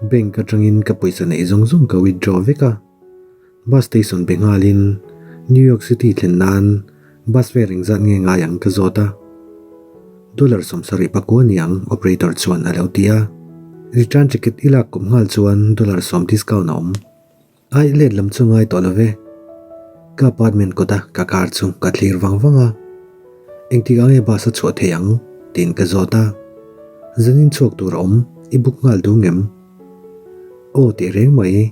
Bank atangin ka pawisa neih zawng zawng ka withdraw vek a. Bus station be nghalin New York City thlen nan bus fare engzat nge ngai ang ka zawt a. Dollar 74 niang operator chuan a lo ti a. Return ticket i lak kawp nghal chuan dollar sawm discount a awm. Aih let lam chu ngai tawh lo ve. Ka apartment kawta ka car chu ka thlir vang vang a. Engtik ah nge bus a chhuah thei ang? tiin ka zawt a. Zanin chhuak tur a awm, i book nghal duh ngem? Aw tih reng mai.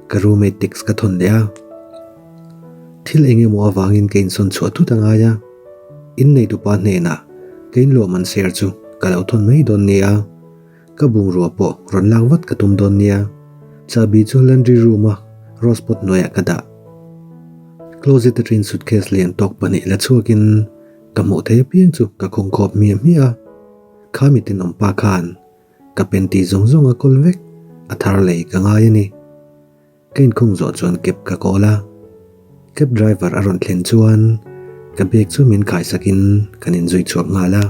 Ka roommate text ka thawn leh a. Thil eng emaw avangin ka insawn chhuah thut a ngai a. Innei tupa hnenah ka inluah man share chu ka lo thawn mai dawn nia. Ka bungrua pawh rawn lak vat ka tum dawn nia. Chahbi chu laundry room a rose pot hnuaiah ka dah. Closet atangin suitcase lian tawk pahnih la chhuakin ka hmuh theih apiang chu ka khawng khawp hmiah hmiah a. Kha mitin awm pa khan ka panty zawng zawng a kawl vek, a thar lei ka ngai a ni. Ka inkhung zawh chuan cab ka kawl a. Cab driver a rawn thlen chuan ka bag chu min khaisakin kan inzui chhuak nghal a.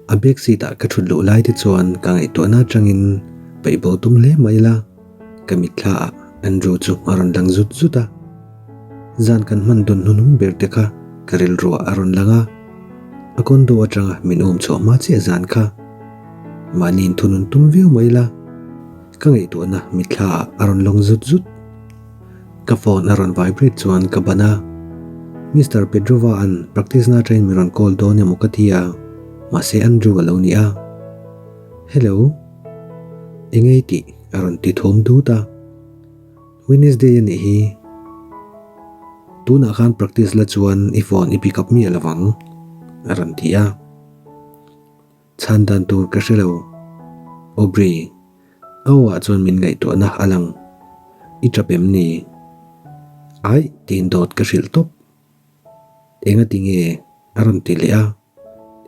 A back seat ah ka thut luh lai te chuan ka ngaihtuahna atangin peih bo tum hle mai ila, ka mitthla ah Andrew chu a rawn lang zut zut a. Zan kan hman dun hnuhnung ber te kha ka rilruah a rawn lang a. A condo atanga min um chhuah hma chiah zan kha. Mahni inthunun tum viau mai ila, ka ngaihtuahna mitthla ah a rawn lawng zut zut. Ka phone a rawn vibrate chuan ka ban a, Mister Pedrova an practice na atangin min rawn call dawn emaw ka ti a, mahse Andrew a lo ni a. Hello. Engei tih a rawn ti thawm dut a. Wednesday a nih hi. Tunah khan practice la chuan i phone i pick up miah lovang a rawn ti a. Chhan dan tur ka hre lo. Aubrey, a aw ah chuan min ngaihtuahna a lang. I tap em ni? Aih, tiin dawt ka hrilh tawp. Enga ti nge? a rawn ti leh a.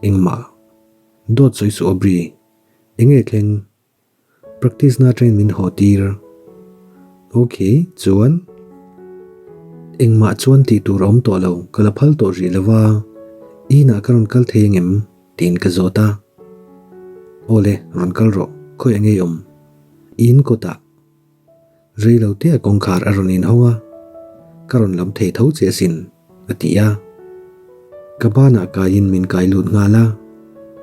Engmah. Dawt sawi suh Aubrey, enge thleng? Practice na atangin min haw tir. Ok, chuan? Engmah chuan tih tur a awm tawh lo, ka la phal tawh rih lo va, i inah ka rawn kal thei angem? tiin ka zawt a. Awle, rawn kal rawh, khawi a ngei awm? I in kawtah. Rei lo te a kawngkhar a rawn inhawng a, ka rawn lam thei tho che asin, a ti a. Ka banah kaiin min kai lut nghal a,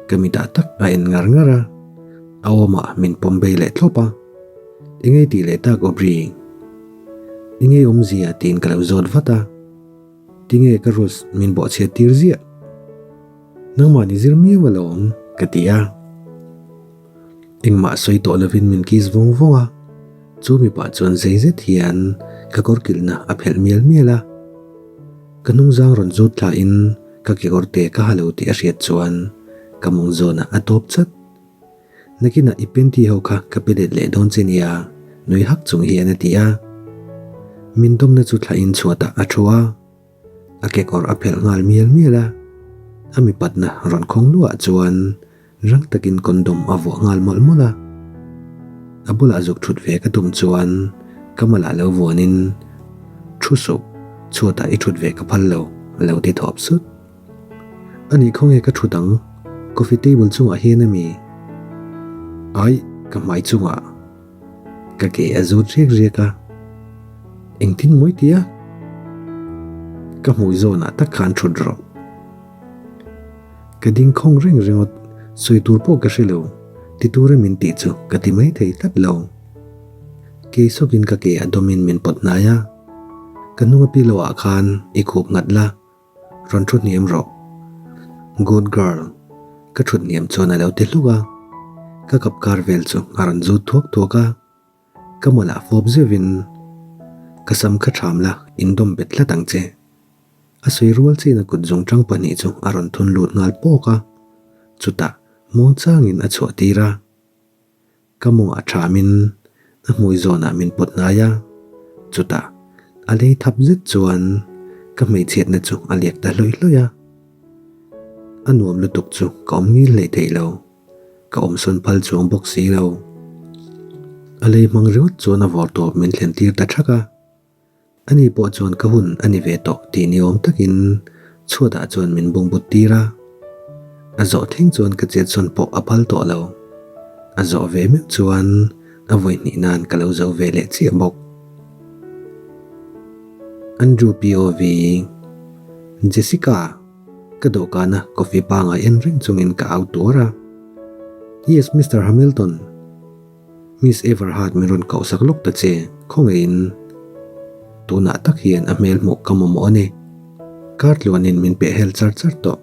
ka mitah tak a en ngar ngar a, a awmah min pawm bei leh thlawp a. Engei tih leh tak Aubrey? Engei awmzia tiin ka lo zawt vat a. Tinge ka rules min bawhchhiat tir ziah? Nangmah ni zir miau alawm, ka ti a. Engmah sawi tawh lovin min kiss vawng vawng a, chu mipa chuan zei zet hian ka kawr kilhna a phelh mial mial a. Ka hnungzang rawn zut thlain ka kekawr te ka ha lo tih a hriat chuan ka mawng zawnah a tawp chat. Nakinah i panty ho kha ka pe let leh dawn che nia, nui hak chung hian a ti a. Min dawmna chu thlain chhuatah a thu a. A kekawr a phelh nghal mial mial a, a mipatna rawn khawng luah chuan rang takin condom a vuah nghal mawlh mawlh a. A bulah zuk thut ve ka tum chuan ka malah lo vuanin, Thu suh, chhuatah i thut ve ka phal lo, a lo ti thawp sut. Ani khawnge ka thut ang, coffee table chungah hian a mi? Aih, ka hmai chungah. Ka ke a zut riak riak a, Engtin mawi tia? Ka hmui zawnah tak khan thut rawh. Ka ding khawng reng ringawt, sawi tur pawh ka hre lo, ti tura min tih chu ka ti mai thei tlat lo. Kei sawkin ka ke a dawmin min pawt hnai a, Ka hnunga pillow ah khan i khup nghat la, Rawn thu hniam rawh. Good girl. Ka thut hniam chuan a lo ti hluk a. Ka kap kar vel chu a rawn zut thuak thuak a. Ka mawlah fawp zeuhin, Ka sam kha ṭham la, indawm bet tlat ang che. A sawi rual chiin a kut zungṭang pahnih chu a rawn thun lut nghal pawk a. Chutah muangchangin a chhuah tir a. Ka mawngah ṭhamin a hmui zawnah min pawt hnai a, chutah a lei thap zet chuan ka hmeichhiatna chu a liak ta hlawih hlawih a. A nuam lutuk chu ka awm ngil hlei theih lo, ka awm sawn phal chuang bawk si lo. A lei hmang ringawt chuan a vawr tawp min thlen tir ta ṭhak a. Ani pawh chuan ka hun a ni ve tawh tih ni awm takin chhuatah chuan min bungbut tir a. A zawh thleng chuan ka chet sawn pawh a phal tawh lo. A zawh ve meuh chuan. A vawi hnih nan ka lo zo ve leh chiah bawk. Andrew POV, Jessica! Ka dawhkana coffee pangai en reng chungin ka au tuar a. Yes, Mister Hamilton. Miss Everhart min rawn koh sak lawk ta che, khawngaihin. Tunah tak hian a hmel hmuh ka mamawh a ni. Kar tluanin min peh hel char char tawh.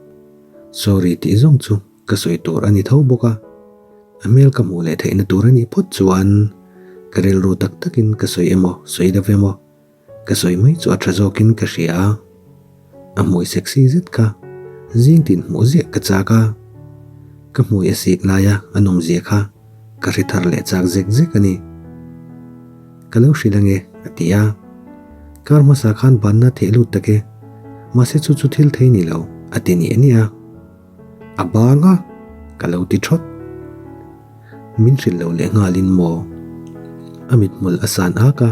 Sorry tih zawng chu ka sawi tur a ni tho bawk a. A hmel ka hmuh leh theihna tur a nih phawt chuan ka rilru tak takin ka sawi emaw sawi deuh emaw Ka sawi mai chu a tha zawkin ka hria a, a hmui sexy zet kha zing tin hmuh ziah ka chak a, ka hmui a sik laia a nawmzia kha ka hre thar leh chak zek zek a ni. Ka lo hrilh ange a ti a, kar hmasa khan banna theh lut tak e, mahse chu chu thil thei ni lo a ti niah niah a. A bang a, ka lo ti thawt. Min hrilh lo leh nghalin maw? A mithmul a san ak a,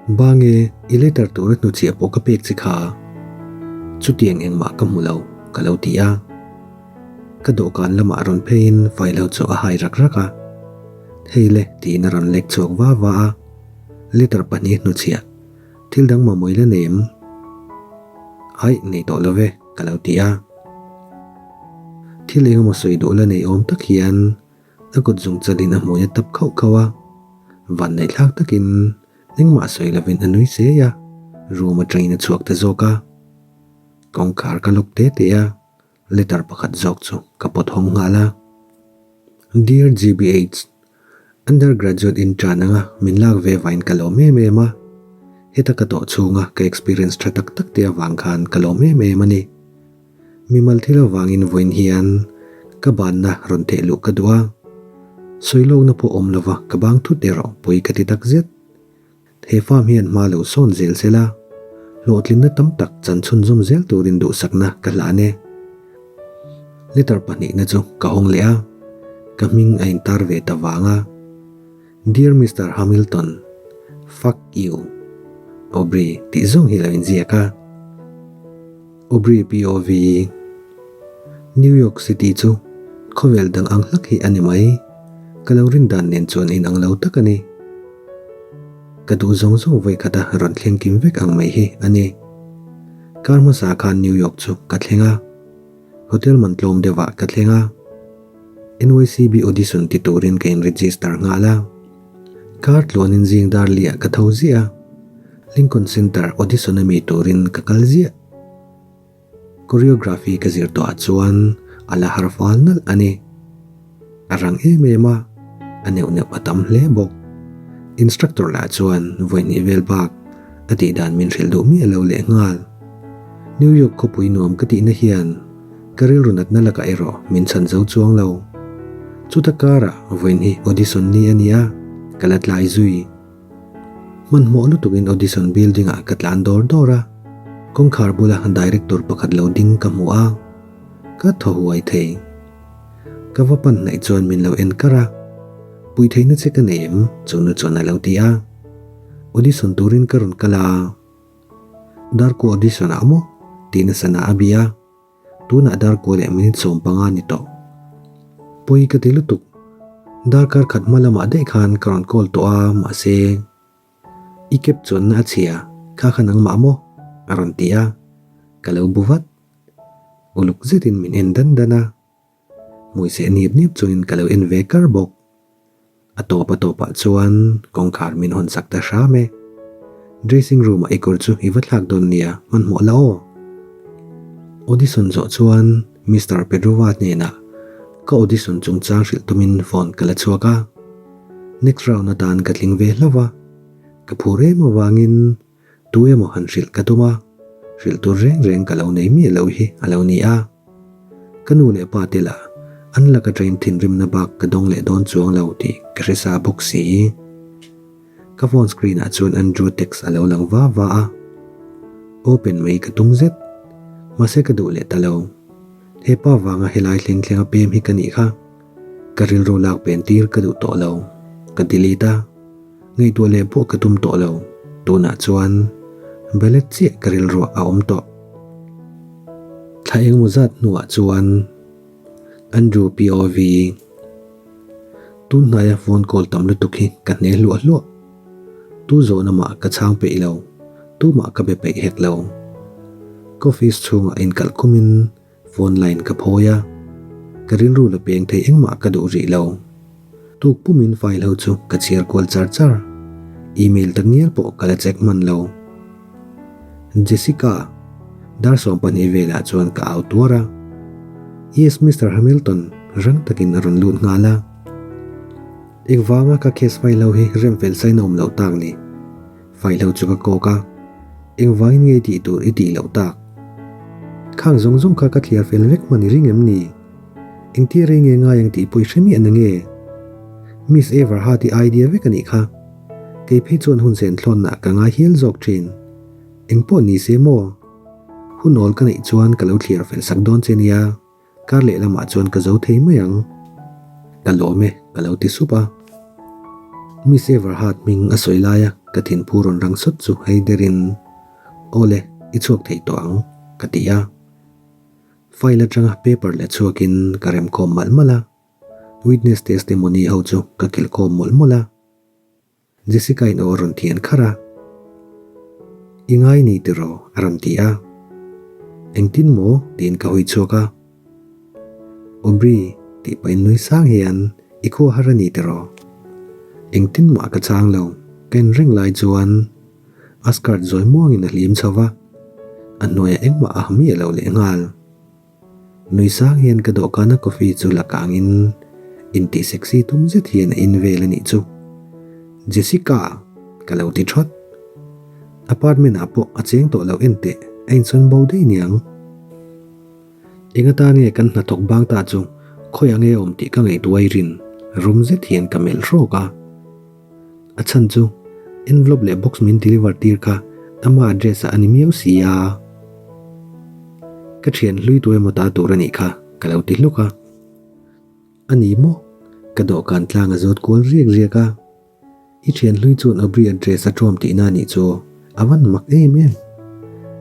Bang e, i letter tura hnuchhiah pawh ka pek che kha. Chutiang engmah ka hmu lo, ka lo ti a. Ka dawhkan lamah rawn pheiin file ho chu a hai rak rak a. Hei le, tiin a rawn lek chhuak va va a. Letter pahnih hnuchhiah, thil dang mamawih la nei em? Aih, nei tawh lo ve. Ka lo ti a. Thil engemaw sawi duh la nei awm tak hian a kut zung chalin a hmui a tap khauh khauh a. Vanneih thlak takin engmah sawi lovin a nui sei a, room atangin a chhuak ta zawk a. Kawngkhar ka lawk te te a, letter pakhat zawk chu ka pawt hawng nghal a. Dear GBH, Undergraduate intern anga min lak ve vain ka lawm em em a, heta ka tawh chhunga ka experience tha tak tak te avang khan ka lawm em em a ni. Mimal thil avangin vawiin hian ka banna rawn theh luh ka duh a, sawilawkna pawh awm lova ka bang thut erawh pawi ka ti tak zet. He farm hian hma lo sawn zel se la, hlawhtlinna tam tak chan chhunzawm zel turin duhsakna ka hlan e. Letter pahnihna chu ka hawng leh a, ka hming a intar ve ta vang a. Dear Mister Hamilton, Fuck you. Aubrey tih zawng hi lo inziak a. Aubrey POV, New York City chu khawvel dang ang hlak hi a ni mai. Ka lo rin dan nen chuan inang lo tak a ni. Ka duh zawng zawng vawi khata rawn thleng kim vek ang mai hi a ni. Kar hmasa khan New York chu ka thleng a. Hotel man tlawm deuhah ka thleng a. NYCB audition ti turin ka in register nghal a. Kar tluanin zing dar liah ka tho ziah a. Lincoln Center audition a mi turin ka kal ziah. Choreography ka zir tawhah chuan a la har fal nalh a ni. A rang em em a, a neuh neuh a tam hle bawk. Instructor lah chuan vawi hnih vel bak a tih dan min hrilh duh miah lo leh nghal. New York khawpui nuam ka tihna hian ka rilru natna lakah erawh min chhan zo chuang lo. Chuta karah vawiin hi audition ni a ni a, ka la tlai zui. Hmanhmawh lutukin audition building ah ka tlan dawr dawr a, kawngkhar bula director pakhat lo ding ka hmu a, ka thaw huai thei. Ka va pan hnaih chuan min lo en kar a, Pui theihna che ka nei em? Chunu chuan a lo ti a, Audition turin ka rawn kal a, Darku audition ah maw? tih nasa na a bia a. Tunah darkaw leh minute 15 ni tawh. Pawi ka ti lutuk. Darkar khat hma lamah daih khan ka rawn call tawh a, mahse i cab chuanna a chhia, kha kha nangmah maw? a rawn ti a, ka lo bu vat. Uluk zetin min en dan dan a, hmuiseh nip nip chungin ka lo en ve kar bawk. A tawp a tawpah chuan kawngkhar min hawn sak ta hram e. Dressing room ah i kawr chu i va thlak dawn nia, hmanhmawh la aw. Audition zawh chuan Mister Pedrova hnenah ka audition chungchang hrilh tumin phone ka la chhuak a. Next round atan ka tling ve hlauh a, ka phur em avangin Tu emaw han hrilh ka tum a, hrilh tur reng reng ka lo nei miah lo hi a lo ni a. Ka nu leh pa te lah an laka train thinrimna bak ka dawng leh dawn chuang lo tih ka hre sa bawk si. Ka phone screen ah chuan Andrew text a lo lang va va a. Open mai ka tum zet. Mahse ka duh leh ta lo. He pa vanga helai thleng thleng a pem hi ka nih kha. Ka rilru lak pen tir ka duh tawh lo. Ka delete a. Ngaihtuah leh pawh ka tum tawh lo, tunah chuan ballet chiah ka rilruah a awm tawh. Thla engemaw zat hnuah chuan Andrew POV. Tun hnaia phone call tam lutuk hi ka hne hluah hluah. Tu zawhna mah ka chhang peih lo, tumah ka be peih hek lo. Ka office chhungah inkalh khumin phone line ka phawi a, ka rilru la peng thei engmah ka duh rih lo. Tuk pumin file ho chu ka chhiar kual char char, email takngial pawh ka la check hman lo. Jessica, dar 12 velah chuan ka au tuar a. Yes, Mister Hamilton, rang takin a rawn lut nghal a. Engvanga ka case file ho hi rem fel sain a awm loh tak ni? File ho chu ka kawk a. Engvangin nge i tih tur i tih loh tak? Khang zawng zawng kha ka thliar fel vek hman i ring em ni? Engtia rei nge ngai ang tih pawh i hre miah na nge? Miss Everhart i idea vek a nih kha. Kei phei chuan hun sen thlawnna ka ngai hial zawk thin. Engpawh ni se maw? Hun awl ka neih chuan ka lo thliar fel sak dawn che nia, kar lehlamah chuan ka zo thei mai ang. Ka lawm e, ka lo ti sup a. Miss Everhart hming a sawi laia ka thinphu rawn rang sawt chu hei derin, Aw le, i chhuak thei tawh ang, ka ti a. File atanga paper leh chhuakin ka remkhawm malh malh a. Witness testimony ho chu ka kilhkhawm mawlh mawlh a. Jessica in aw a rawn thian kharh a. I ngai ni tiraw? a rawn ti a. Engtin maw? tiin ka hawi chhuak a. Aubrey, tih pahin nui sang hian, I khua har a ni tiraw? Engtin mah ka chang lo, ka en reng lai chuan a skirt zawi muangin a hlim chho va, a hnuaiah engmah a ha miah lo lehnghal. Nui sang hian ka dawhkana coffee chu la kangin intih sexy tum zet hian a in vel a nih chu. Jessica! Ka lo ti thawt. Apartment ah pawh a cheng tawh lo en teh, a insawn bo daih niang. Eng atan nge kan hnathawk bang ta chu khawiah nge awm tih ka ngaihtuah i rin rum zet hian ka melh hrawk a. A chhan chu envelope leh box min deliver tir kha ama address ah a ni miau si a. Ka thian hlui tu emaw ta tur a nih kha ka lo ti hluk a. A ni maw? Ka dawhkan tlang a zawt kual riak riak a. I thian hlui chuan Aubrey address a ṭawm tihna a nih chu a van mak em em.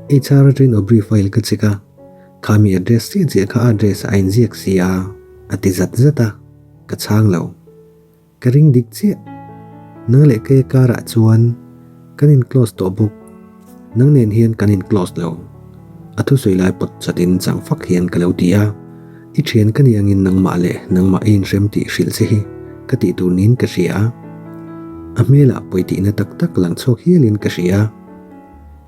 HR atangin Aubrey file ka check a, kha mi address chiah chiah kha a address ah a inziak si a, a ti zat zat a, ka chhang lo. Ka ring dik chiah. Nang leh kei karah chuan kan in close tawh bawk. Nang nen hian kan in close lo. A thusawi lai pawt chatin chang fak hian ka lo ti a. I thian ka nih angin nangmah leh nangmah i inhrem tih hrilh che hi ka tih tur niin ka hria. A hmelah pawitihna tak tak lang chhuak hialin ka hria.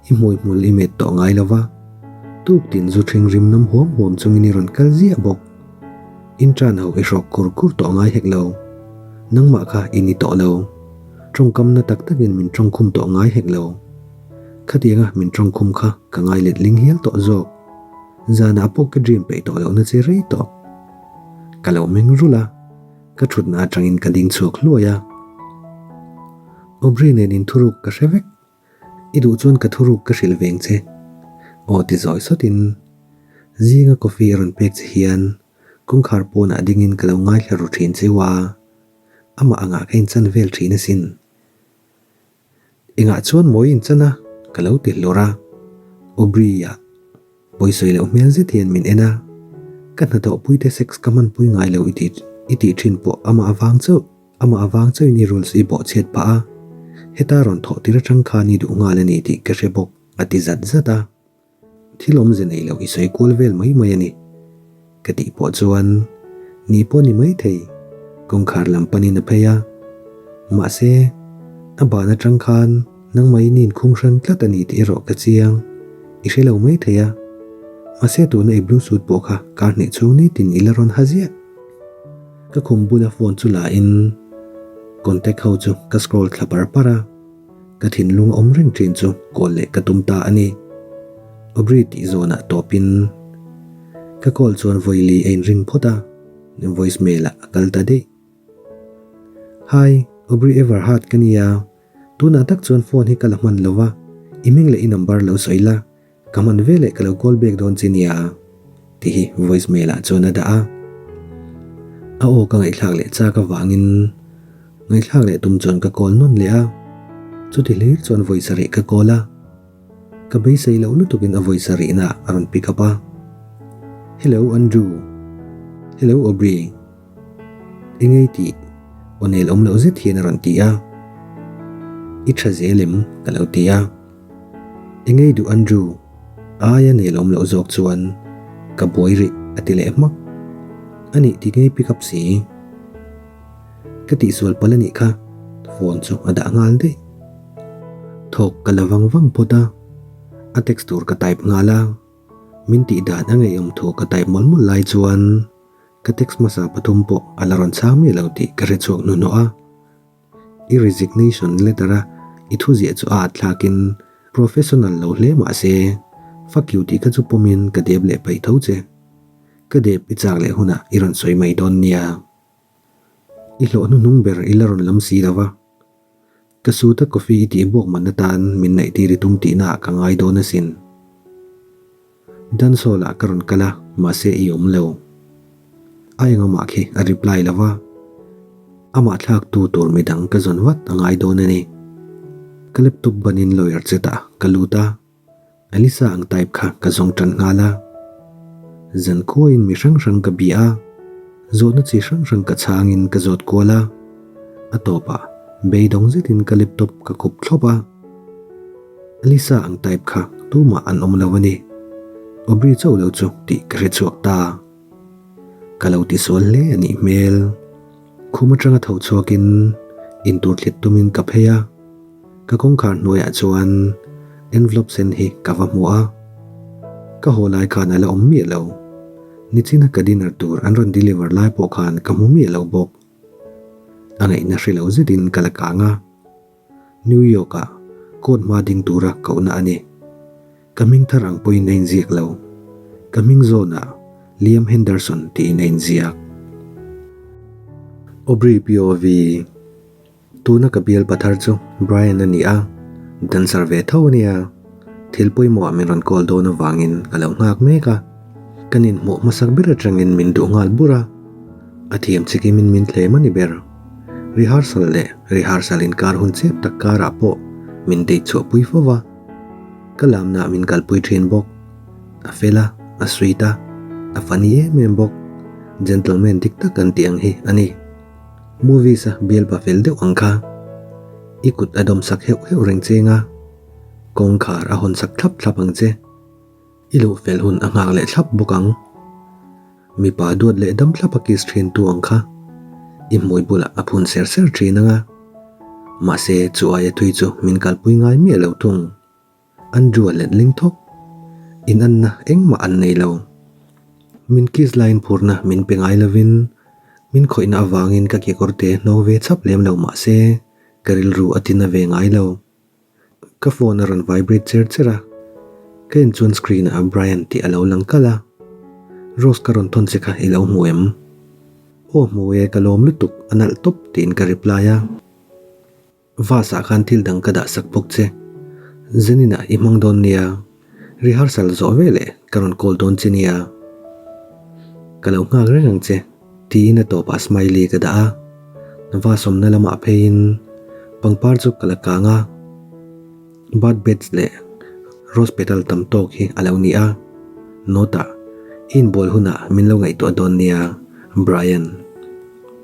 I hmui hmul i met tawh ngai lova. Tuk tin zu thing rim nawm huam huam chungin i rawn kal ziah bawk. In tan ho i hrawk kur kur tawh ngai hek lo. Nangmah kha i ni tawh lo. Tawngkamna tak takin min tawngkhum tawh ngai hek lo. Khatianga min tawngkhum kha ka ngai let ling hial tawh zawk. Zanah pawh ka dream peih tawh lohna che rei tawh. Ka lo meng rulh a, ka thutna atangin ka ding chhuak hluai a. Aubrey nen inthuruk ka hre vek. I duh chuan ka thuruk ka hrilh veng che. Aw ti zawi sawtin zinga coffee a rawn pek che hian kawngkhar pawnah dingin ka lo ngaithla ru thin cheu a, amah angah ka inchan vel thin asin. Engah chuan mawi inchan a? Ka lo ti hlawr a. Aubrey-a pawisawi loh hmel zet hian min en a, ka hnathawhpuite sex ka hmanpui ngai lo i tih i tih thin pawh amah avang chauh. Amah avang chauhin i rules i bawh chhiat phah a, heta rawn thawh tir atang khan i duh nghal a ni tih ka hre bawk, a ti zat zat a. Thil awmze nei loh i sawi kual vel mai mai a ni, ka tih pawh chuan ni pawh ni mai thei, kawngkhar lam panin a phei a. Mahse, a ban atang khan nangmah in i inkhung hran tlat a ni tih erawh ka chiang, i hre lo mai thei a. Mahse tuna i blue suit pawh kha kar hnih chhung nitin i la rawn ha ziah. Ka khum bula phone chu la in contact ho chu ka scroll thla par par a, ka thinlung a awm reng thin chu call leh ka tum ta a ni. Aubrey tih zawnah tawp in ka call chuan vawi li a in ring phawt a, voice mail ah a kal ta daih. Hi, Aubrey Everhart ka nia, tunah tak chuan phone hi ka la hman lo va, i hming leh i number lo sawi la, Ka hman veleh ka lo call back dawn che nia tih hi voice mail ah chuan a dah a. A aw ka ngaihthlak leh chak avangin ngaihthlak leh tum chuan ka call nawn leh a. Chuti hlir chuan vawi sarih ka call a. Ka beisei loh lutukin a vawi sarihna a rawn pick up a. Hello Andrew. Hello Aubrey. Engei tih? Aw nel awm loh zet hian a rawn ti a. I tha zel em? ka lo ti a. Engei duh Andrew? Aia nel awm loh zawk chuan ka buai rih a ti leh hmak. Anih ti ngei pick up si. Ka tihsual palh anih kha phone chu a dah nghal daih. Thawk ka la vang vang phawt a, a text tur ka type nghal a, min tih dan a ngeiawm thu ka type mawlh mawlh lai chuan ka text hmasa pathum pawh a la rawn chhang miah lo tih ka hre chhuak hnuhnawh a. I resignation letter a i thu ziah chu a at thlakin professional lo hle mah se, fuck you tih kha chu pawmin ka dep leh paih tho che. Ka dep i chak leh hunah i rawn sawi mai dawn nia. I hlawh hnuhnung ber i la rawn lam si lo va. Ka suta coffee i tih buak man atan min naih tir i tum tihna ah ka ngai dawn asin. Dancehall ah ka rawn kal a, mahse i awm lo. A engawmah khi a reply lo va. Amah thlak tu tur midang ka zawn vat a ngai dawn a ni. Ka laptop banin lawyer chetah ka lut a. Alisa ang type kha ka zawng tan nghal a. Zan khuain mi hrang hrang ka bih a, zawhna chi hrang hrang ka chhangin ka zawt kual a. A tawpah beidawng zetin ka laptop ka khup thlawp a. Alisa ang type kha tumah an awm lo a ni. Aubrey chauh lo chu tih ka hre chhuak ta. Ka lo tisual hle a nih hmel. Khum atanga tho chhuakin intur thlit tumin ka phei a. Ka kawngkhar hnuaiah chuan envelope sen hi ka va hmu a, ka haw lai khan a la awm miah lo. Nichina ka dinner tur an rawn deliver lai pawh khan ka hmu miah lo bawk. A ngaihna hre lo zetin ka la kang a, New York-ah court hma ding tura kohna a ni. Ka hming thar ang pawhin a inziak lo. Ka hming zawnah Liam Henderson tiin a inziak. Aubrey POV. Tuna ka bial pathar chu Brian a ni a, dancer ve tho a nia. Thil pawimawhah min rawn call dawn avangin ka lo nghak mek a. Kan inhmuh hmasak ber atangin min duh nghal bur a. A thiam chikimin min thlem a ni ber. Rehearsal leh rehearsal inkar hun chep tak karah pawh min date chhuahpui fo va. Ka lamnaah min kalpui thin bawk. A fel a, a sweet a, a funny em em bawk. Gentleman dik tak kan tih ang hi a ni. Movies a bialpa fel deuh ang kha. I kut a dawm sak heuh heuh reng cheng a, kawngkhar a hawn sak thlap thlap ang che. I luh fel hun a nghak leh thlap bawk ang. Mipa duat leh dam thlap a kiss thin tu ang kha. I hmui bulah a phun ser ser thin ang a. Mahse chu aia thui chu min kalpui ngai miah lo thung. Andrew a letling thawk. Inanna engmah an nei lo. Min kiss laiin phurna min pe ngai lovin min khawihna avangin ka kekawr te hnawng ve chhap lem lo mah se ka rilru a tina ve ngai lo. Ka phone a rawn vibrate cher cher a, ka en chuan screen ah Brian tih a lo lang kalh a. Rose ka rawn thawn che kha i lo hmu em? Aw hmu e, ka lawm lutuk, a nalh tawp tiin ka reply a. Vase ah khan thil dang ka dah sak bawk che. Zenin ah i hmang dawn nia. Rehearsal zawh ve leh ka rawn call dawn che nia. Ka lo nghak reng ang che, tiin a tawpah smiley ka dah a. Vase awmna lamah pheiin pangpar chu ka la kang a. Bird beds leh rose petal tam tawk hi a lo ni a. Note ah, I inbual hunah min lo ngaihtuah dawn nia, Brian.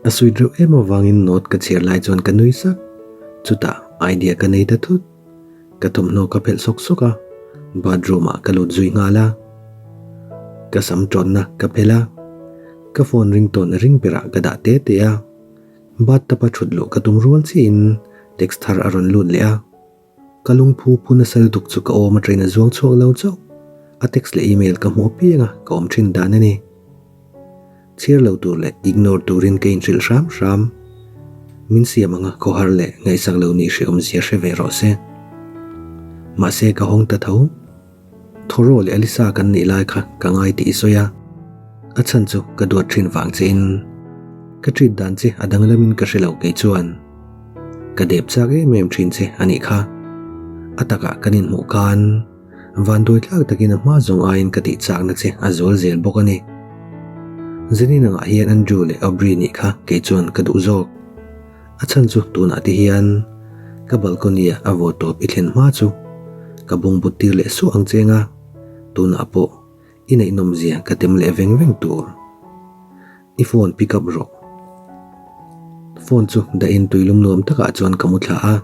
A sweet reuh em avangin note ka chhiar lai chuan ka nui sak. Chutah idea ka nei ta thut. Ka thawmhnaw ka phelh sawk sawk a, bathroom ah ka lut zui nghal a. Ka sam tawnna ka phelh a, ka phone ringtone a ring berah ka dah te te a. Bathtub a thut luh ka tum rual chiahin text thar a rawn lut leh a. Ka lungphu phu nasa lutuk chu ka awm atangin a zuang chhuak lo chauh. A text leh email ka hmuh apiang a ka awm thin dan a ni. Chhiar lo tur leh ignore turin ka inhrilh hram hram. Min siam anga khawhar leh ngaihsak lo nih hrehawmzia hre ve rawh se. Mahse ka hawng ta tho. Thoreau leh Alisa kan nih lai kha ka ngai tih i sawi a, a chhan chu ka duat thin vang che in ka treat dan che a danglamin ka hre lo kei chuan ka dep chak em em thin che a nih kha. A takah kan inhmuh khan vanduai tlak takin a hma zawng aiin ka tih chakna che a zual zel bawk a ni. Zanin angah hian Andrew leh Aubrey nih kha kei chuan ka duh zawk. A chhan chu tunah te hian ka balcony ah a vaw tawp i thlen hma chu ka bungbut tir leh suah ang cheng a, tunah pawh i neihnawm zia ka tem leh veng veng tur. I phone pick up rawh. Phone chu dahin tuilum nuam takah chuan ka mu thla a.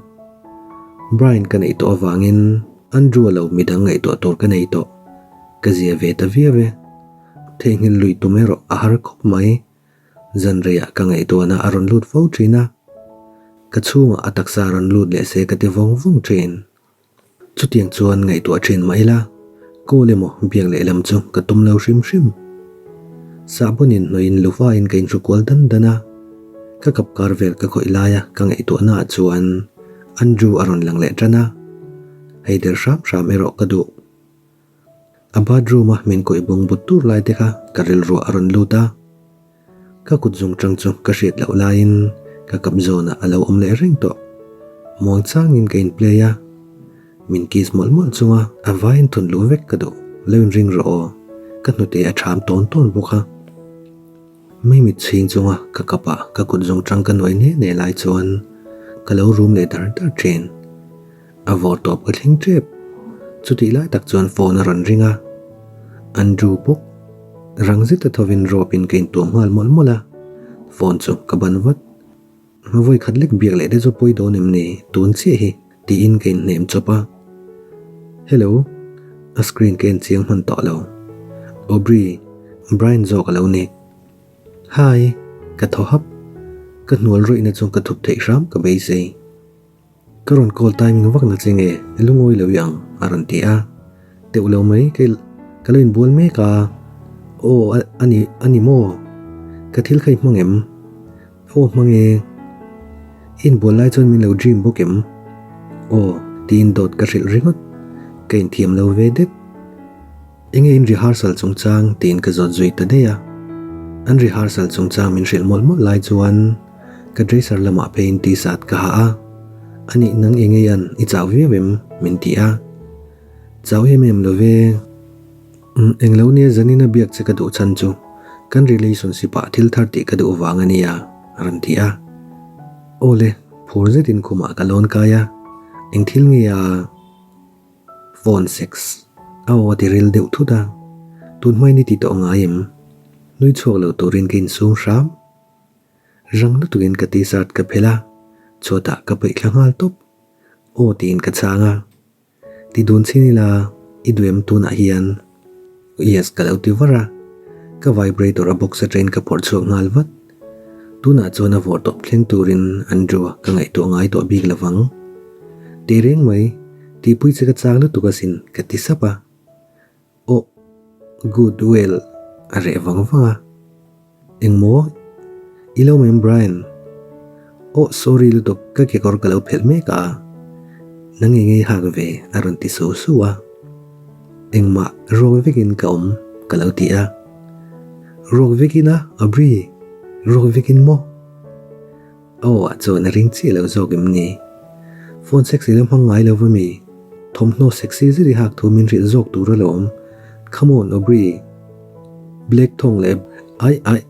Brian ka neih tawh avangin Andrew a lo midang ngaihtuah tur ka nei tawh. Ka zia ve ta viau e. Theihnghilh lui tum erawh a har khawp mai. Zan reiah ka ngaihtuahna a rawn lut fo thin a. Ka chhungah a taksa a rawn lut leh se ka ti vawng vawng thin. Chutiang chuan ngaihtuah thin mah ila, call emaw biak lehlam chu ka tum lo hrim hrim. Sahbawn inhnawhin lufain ka inhru kual dan dan a, ka kap kar vel ka khawih laia ka ngaihtuahnaah chuan Andrew a rawn lang leh tan a, hei der hram hram erawh ka duh. A bathroom a min kawih bawng but tur lai te kha ka rilruah a rawn lut a, Ka kut zung tang chu ka hriat loh laiin ka kap zawnah a lo awm leh reng tawh. Muang changin ka in play a, min kiss mawlh mawlh chunga a vaiin thun luh vek ka duh. Lo in ring rawh aw, ka hnute a ṭham tawn tawn bawk a. Mei mit chhing chunga ka kapah ka kut zung tang ka nuai ne ne lai chuan ka lo rum leh dar dar ṭhin. A vawr tawp ka thleng tep. Chutih lai tak chuan phone a rawn ring a, Andrew bawk rang zet a thovin rope in ka intuam nghal mawlh mawlh a, phone chu ka ban vat. Vawi khat lek biak leh te chu pawi dawn em ni tun chiah hi tiin ka inhnem chawp a. Hello, a screen ka en chiang hman tawh lo. Aubrey, Brian zawk a lo ni. Hi, ka thaw hap. Ka hnual rawihna chu ka thup theih hram ka beisei. Ka rawn call timing vak na che nge lungawi lo i ang a rawn ti a, teuh lo mai ka ka lo inbual mek a, aw a ni a ni maw? Ka thil kha i hmang em? Aw hmang e, i inbual lai chuan min lo dream bawk em? Aw tiin dawt ka hrilh ringawt, ka inthiam lo ve det. Enge in rehearsal chungchang tiin ka zawt zui ta daih a. An rehearsal chungchang min hrilh mawlh mawlh lai chuan ka dresser lamah pheiin t-shirt ka ha a. Anih nang enge i an i chau viau em? min ti a. Chau em em lo ve. Umm englo nia zanin a biak che ka duh chhan chu kan relationship ah thil thar tih ka duh vang a nia a rawn ti a. Aw le, phur zetin khumah ka lawn kai a. Eng thil nge a? Phone sex. A aw a ti ril deuh thut a, tun hmain i ti tawh ngai em? Nui chhuak lo turin ka insum hram. Rang lutukin ka t-shirt ka phelh a, chhuatah ka peih thla nghal tawp. Aw tiin ka chhang a, ti dun chin ila i duh em tunah hian? Yes ka lo ti var a, ka vibrator a box atangin ka phawrh chhuak nghal vat. Tunah chuan a vawr tawp thleng turin Andrew ka ngaihtuah ngai tawh bik lo vang. Teh reng mai, tihpui che ka chang lutuk asin ka ti sap a. Aw, good well a reh vang vang a. Engmaw? I lo mem Brian? Aw sorry lutuk ka kekawr ka lo phelh mek a, nang nge ngei hak ve a rawn ti su su a. Engmah ruak vekin ka awm ka lo ti a. Ruak vekin a Aubrey? Ruak vekin maw? Aw ah chuan a ring chiah lo zawk em ni? Phone sexy la hmang ngai lo va mi? Thawmhnaw sexy zet i hak thu min hrilh zawk tur alawm. Come on Aubrey. Black thawng leh ai ai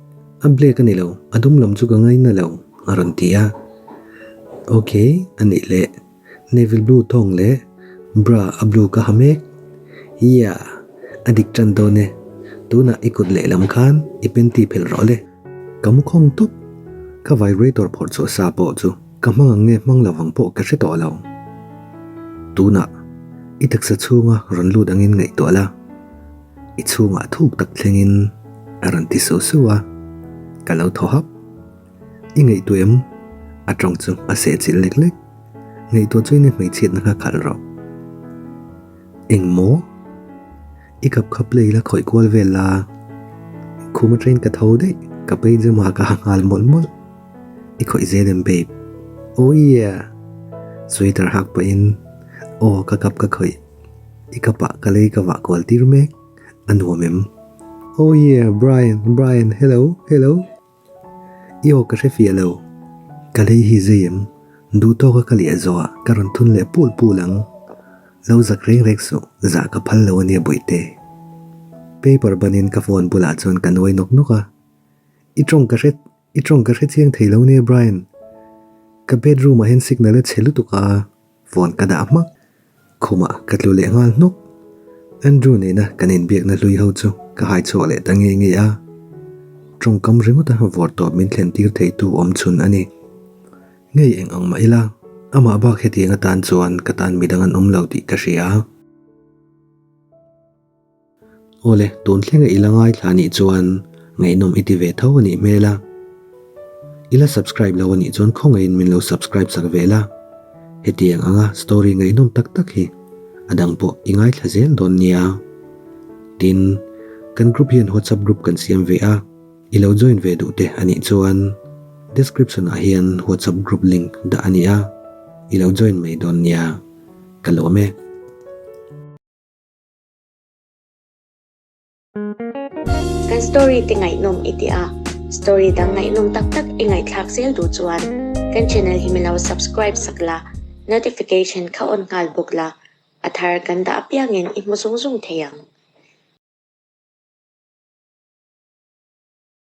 a black a ni lo, a dum lam chu ka ngaina lo a rawn ti a. Ok a nih leh navy blue thawng leh bra a blue ka ha mek. Yeah a dik tan dawn e, tunah i kut lehlam khan i panty phelh rawh le. Ka mu khawng tawp, ka vibrator phawrh chhuah sa pawh chu ka hmang ang nge hmang lo vang pawh ka hre tawh lo. Tunah i taksa chhunga rawn lut angin ngaihtuah la. I chhungah thuk tak thlengin a rawn ti suh suh a, ka lo thaw hap. I ngaihtuah em? A tawng chu a seh chilh lek lek. Ngaihtuah chuin i hmeichhiatna kha khalh rawh. Eng maw? I kap kha play la khawih kual vel la. Khum atangin ka tho daih, ka pyjama ka ha nghal mawlh mawlh. I khawih zel em babe? Oh yeah! Sweater hak pahin, aw ka kap ka khawih. I kapah ka lei ka vah kual tir mek, a nuam em? Oh yeah, Brian, Brian, hello, hello. I aw ka hre fiah lo. Ka lei hi zei em? Duh tawka ka liah zawhah ka rawn thun leh pul pul ang. Lo zak reng reng suh, zah ka phal lo ania Bawihte. Paper banin ka phone bulah chuan ka nuai nawk nawk a. I tawng ka hre, i tawng ka hre chiang thei lo nia Brian. Ka bedroom ah hian signal a chhe lutuk a. Phone ka dah hmak. Khumah ka tlu leh nghal hnawk. Andrew nena kan inbiakna hlui ho chu ka hai chhuak leh ta nge nge a. Tawngkam ringawta vawrtawp min thlen tir theitu awm chhun a ni. Ngei eng ang mah ila, amah bak hetiang atan chuan ka tan midang an awm lo tih ka hria. Awle, tun thlenga i la ngaithla nih chuan ngaihnawm i ti ve tho a nih hmel a. I la subscribe lo a nih chuan khawngaihin min lo subscribe sak ve la. Hetiang anga story ngaihnawm tak tak hi a dang pawh i ngaithla zel dawn nia. Tin, kan group hian WhatsApp group kan siam ve a. I lo join ve duh te a nih chuan description ah hian WhatsApp group link dah a ni a, i lo join mai dawn nia. Ka lawm e. Kan story te ngaihnawm i ti a, story dang ngaihnawm tak tak i ngaihthlak zel duh chuan kan channel hi min lo subscribe sak la, notification kha on nghal bawk la, a thar kan dah apiangin i hmu zung zung thei ang.